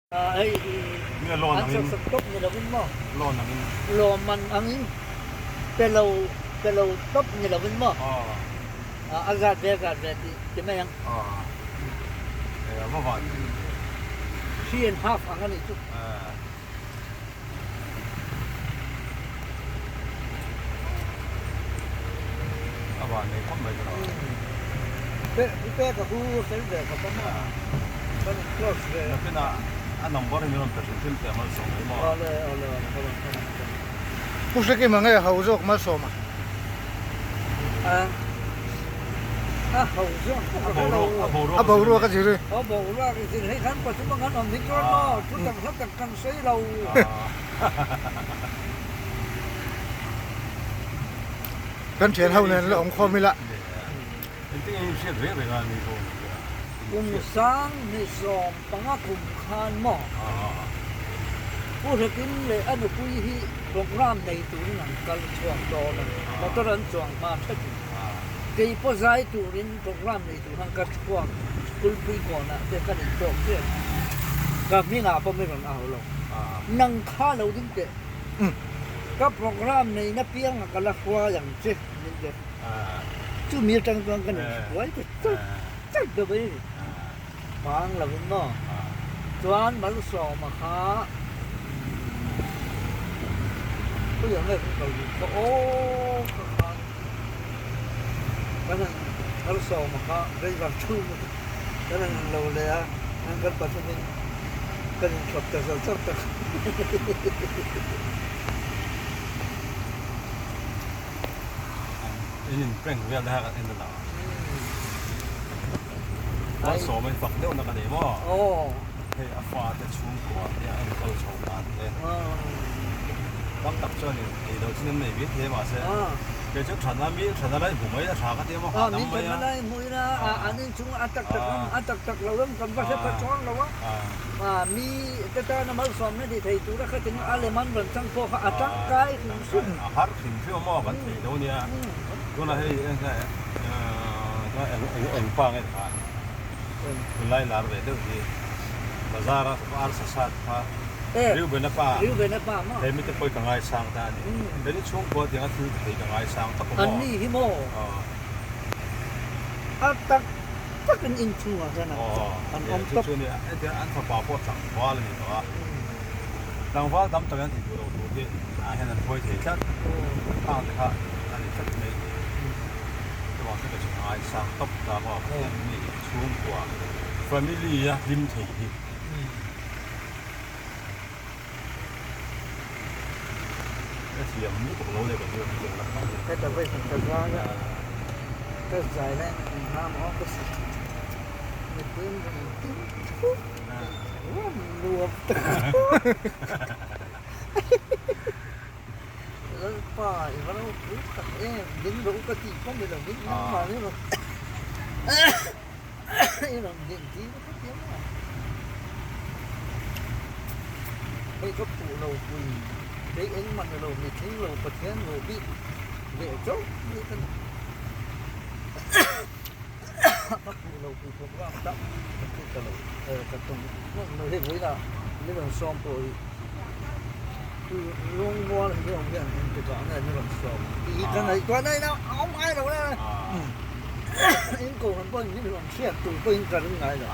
Hei an sak sak tawp ni lovin maw? Lawmman angin pe lo pe lo tawp ni lovin maw? A zat ve a zat ve tih ti mai ang. 3½ ang a nih chu. Pe pe ka hu fel ve khawp a maw? Kan in close ve. A number hi min rawn pe hrim hrim teh Malsawm mai maw? Awle awle awle ka rawn ka rawn pe. Pu Hrekima nge ho zawk Malsawm a? A a ho zawk pawh ka hre lo. A boruak a zir i. A boruak i zir hei khan pathum ang an awm hi chuan maw thu tak hla tak kan sawi lo. Kan thian ho nen la awm khawm ila. Engtin nge hriat reng reng a ni dawn nia. Kum sang ni 15 kum khan maw Pu Hrekim leh a nupui hi programme nei turin an kal chhuak dawn a, motor an chuang hma thetin kei pawh zai turin programme nei tur khan ka chhuak Kulpui kawnah te kan intawk chiah ka hmingah pawh mi rawn au lo nang kha lo ding teh ka programme neina pianga ka la hruai ang che min ti. Chumi atang chuan ka nen hruai ta char char deuh mai a ni. Bang lovin maw? Chuan Malsawma kha khawiah nge kan kal dun kha aw ka khan kan han Malsawma kha driver chhung a ni. Kan han lo leh a, an kan pathumin kan inthlawp ta char char ta. In in prank vel te kha kan en a Malsawm in fak deuh na ka nei maw? Hei a fa te chhungkua te a enkawl chho dan te tam tak chuan in ei lo chin an nei mai thei a mahse kei chu thana mi thana lai hmu mai a tha ka ti a maw hahdam mai a. Mi thana lai hmu ila an inchung a tak tak ram a tak tak lo ram kan va hre pha chuang lo a mi te tana malsawmna ti thei tura khatin a lem an rawn chang pawh kha a tangkai hrim hrim. A har hrim hrim a maw kan thei lo nia tunah hei eng eng eng pa nge kha tunlai lar ve deuh hi bazar a ar sa sat kha Reuben a pa he mite pawh hi ka ngaisang ta a ni heni chhungkua tianga thil thei ka ngaisang tak a maw. An ni hi maw a tak takin inchhungah hian an awm tawp. Chu chu nia an fapa pawh tlangval a ni tawh a, tlangval tam tak hian tih duh loh tur hi ah hian an huai thei tlat, khang te kha a ni tlat mai ni. Chuvang chu ka chu ngaisang tawp ta maw Pathian mi chhungkua family a hlim thei hi. Ka thiam lutuk lo leh ka zir thiam la phah leh. Heta vawi khat ka zai a, ka zai lai in eng hla maw ka si mipui an rawn ding thup a nuam tak Lalpa i va ropui tak em ding rawh u ka tih pawh ni lo ding nangmah ni rawn I rawn din tir ka ti a. Hei ka puh lo pui kei engmah ni lo mi tling lo Pathian lo bik leh chauh mai ka ni. Ka puh lo pui program tak ka ti ta lo ka tum hman lo hei vawiinah ni rawn sawm pawh hi lungmual hi awm hian engtikah nge ni rawn sawm tih hi ka ngaihtuah na ina a awm ngai lo la. In kohhran pawhin min rawn hriat tur pawhin ka ring ngai lo.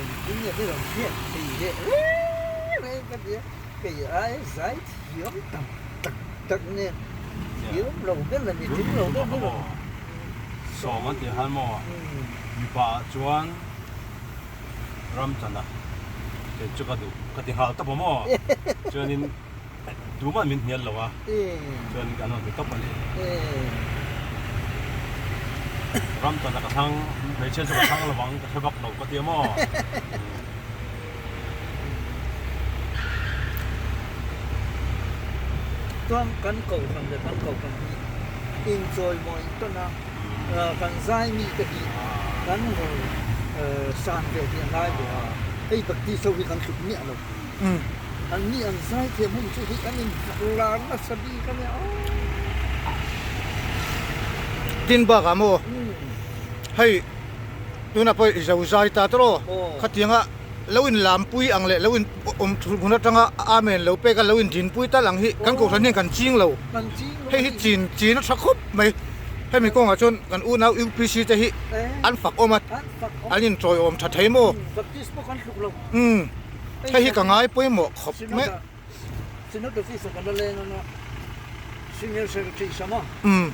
Engtin nge min rawn hriat thei leh reng reng ka ti a, kei ai zai thiam tak tak tak nen thiam lo ber leh mi tling lo ber min rawn Sawm an tih han maw? Mipa ah chuan ram chana kei chu ka duh ka ti nghal tawp a maw? Chuanin Tumah min hnial lo a, chuan kan rawn ti tawp a ni. Ram tana ka thlang, hmeichhia chu ka thlang lo ang, ka hre vak lo ka ti a maw? Chuan kan kohhran leh kan kohhran hi inchawimawi tawn a, kan zai mite hi kan rawn san ve tih a ngai ve a, hei Baptist ho hi kan tluk miah lo. An ni an zai thiam hun chu hi an in lar nasa bik a nia aw. Tin bakah maw hei tunah pawh i zo zai ta tawh khatianga. lo in lampui ang leh lo in awm hmun atanga amen lo pek a lo in dinpui tal ang hi kan kohhran hian kan ching lo. Hei hi chin chin a tha khawp mai. Hemi kawngah chuan kan unau UPC te hi an fak awm a, an intawiawm tha thei maw? Umm hei hi ka ngai pawimawh khawp mai. Umm.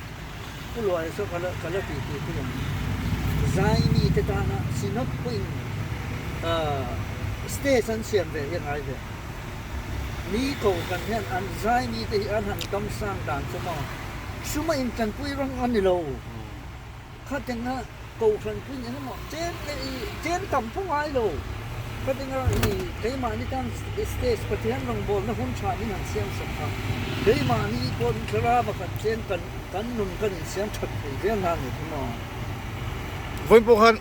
Mi kohhran hian an zaimi te hi an han kam sang dan chu maw? Suma intanpui rawng a ni lo. Khatenga kohhran pui eng emaw chen leh i chen tam pawh ngai lo. Khatenga i keimahni tan stage Pathian rawngbawlna hun tha min han siam sak kha. Keimahni pawhin thlarava kan chen kan kan nun kan insiam that thei zel na ni chu maw? Vawiin pawh khan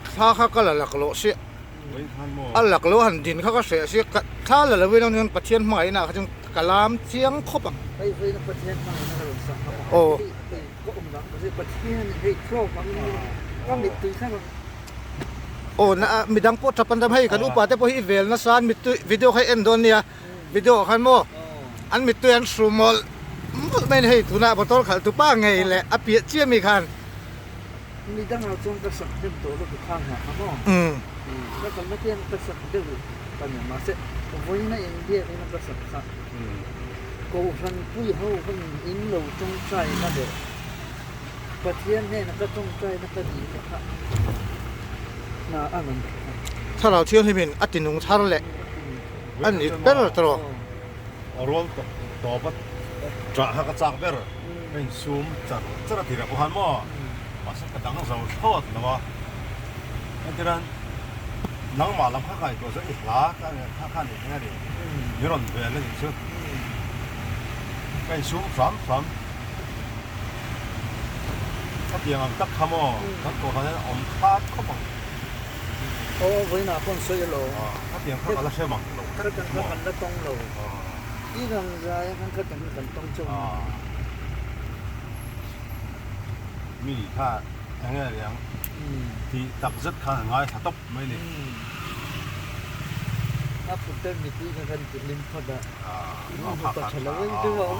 thla kha ka la laklawh siah. A lak lo han din kha ka hreh si ka thla la lo in ang Pathian hmangaihna ah kha chuan ka lam chiang khawp ang. Aw. Aw na midang pawh tap an tam hei kan upa te pawh hi i vel nasa an mittui video kha i en dawn nia video ah khan maw an mittui an hru mawlh mawlh mai a ni hei tunah motor khalh tu pa ngei leh a piah chiah mi khan. Mi dangah chuan ka sak hnem tawh lo ka nghah a maw? Ka kalna te hian ka sak deuh ka ni mahse vawiina inbiak in ka sak kha Kohhran pui ho ka min in lo tawngtai na leh Pathian hnena ka tawngtai na ka dil na kha hna a rawn thawk a. Thlarau Thianghlimin a ti nung thar leh a ni ber tawh. A rual tawp a ṭah kha ka chak ber. Ka insum char char a tirah pawh khan maw mahse ka dang zo thlawt lo a. Entirhan nangmah lam kha ka ngaihtuah chuan i hla ka kha kha nih thei a ni. Mi rawn vel a nih chu. Ka insum hram hram. Khatiang ang tak kha maw kan kohhran hian awm khat khawp ang. Aw vawiinah pawh an sawi alo. Khatiang kha ka la hre mang lo. Khatiang kha kan la tawng lo. I rang zai a khan khatiang kha kan tawng chauh a. Mi kha eng nge riang tih tak zet khan an ngaithla tawp mai ni. A phut mipui kha kan ti hlim phawt a. A pa tha lo em chu maw.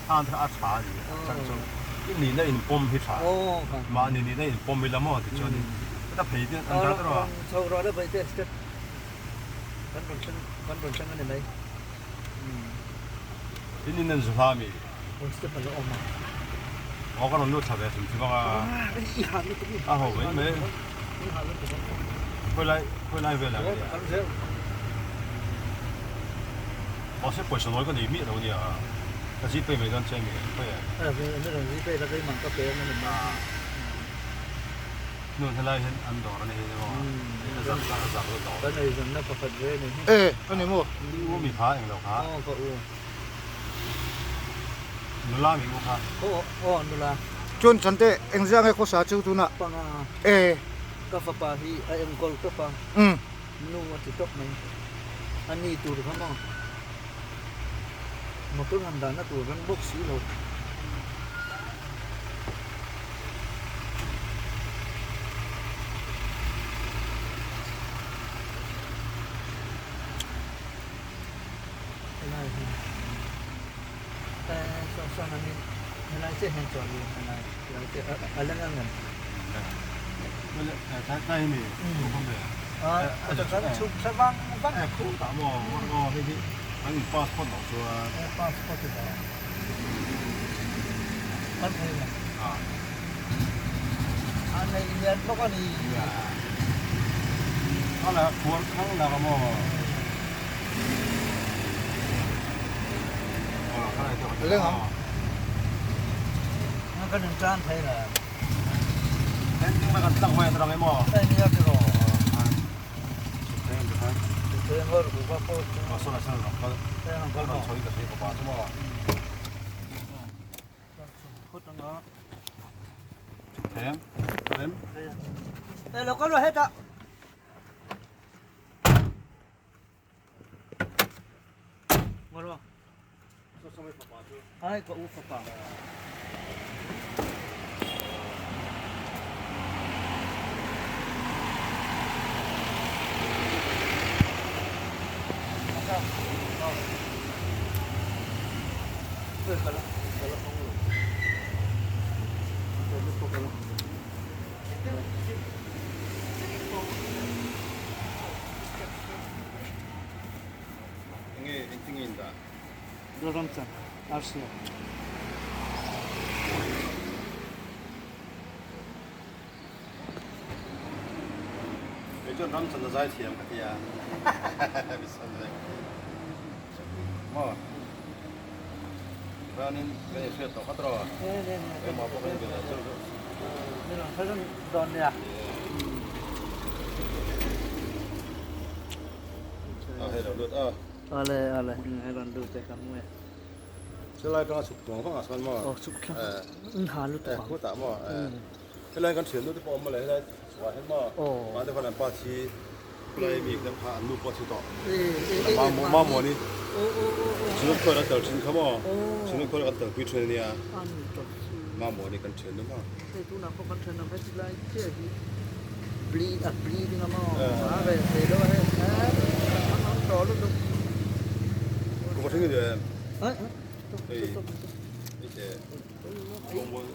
Khan kha a tha a ni a chhan chu i nihna inpawm hi tha mahni nihna inpawm ila maw tichuan in heta phei te an dah tawh a. Chho rawh la vaite step kan rawn thleng kan rawn thleng a ni mai. In in an zu hla mi. Step a la awm a. Aw ka rawn lut thla ve hrim hrim ang a. A ho mai mai. Khawi lai khawi lai vel ah nge. Mahse pawisa nawi ka nei miah lo nia. Ka zipay mai dawn che mi khawi e. Nun helai hian an dawr a ni hi maw. A zak a zak lo dawr. E a ni maw. I u mi kha englo kha. Nula mi u kha. Chuan Chante engzia nge khawsa chu tunah e. Ka fapa hi a enkawl tawp a. Nu a ti tawp mai. A ni tur kha maw? Motor han dahna tur reng bawk si lo. Helai hi eh saw sawn a min helai chiah hian chawl in helai helai chiah a la ngang em? Ai ka u fapa. Enge engtin nge in dah? Lalramchan, RCM. Kei chuan Ramchan a zai thiam ka ti a. Bisan reng. Maw? Chuanin kan inhriat tawh khat rawh. Engmah pawh kan inbe leh zeuh zeuh. Min rawn hre reng dawn nia. A hei lo lut a. Ale ale hei rawn lut e ka hmu e. Helai atanga chhuk tuang vang ah sawn maw? Aw chhuk thlang in ha lutuk ang. Khutah maw? Helai kan thian nu te pawh awm mawle helai chhuah hian maw? Mahni khan an pa thi khulai mi te kha an nu pawh thi tawh. Mamawni Chinuk khawi kan tel thin kha maw? Chinuk khawi kan telpui thin ania. Mamawni kan thian nu maw? Hei tunah pawh kan thian ang heti lai chiah hi bleed a bleeding a maw? A reh thei lo a hei an awm tawh lutuk. Kuma hring i duh em? Hei i teh rawngbawl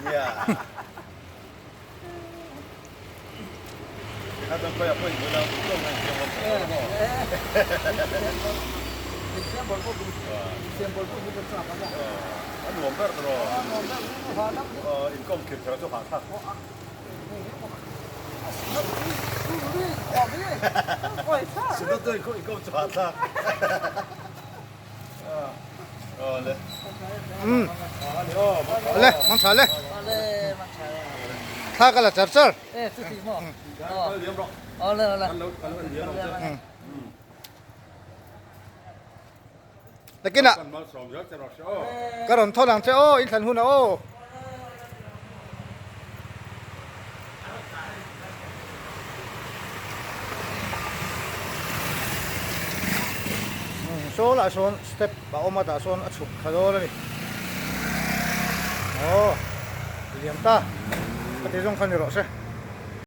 Nia. Le mang tha le thla ka la char char nakinah ka rawn thawn ang che aw in thlan hunah aw. Saw lah sawn step a awm a tah sawn a chhuk thla dawn a ni aw liam ta ka ti zawng kha ni rawh se.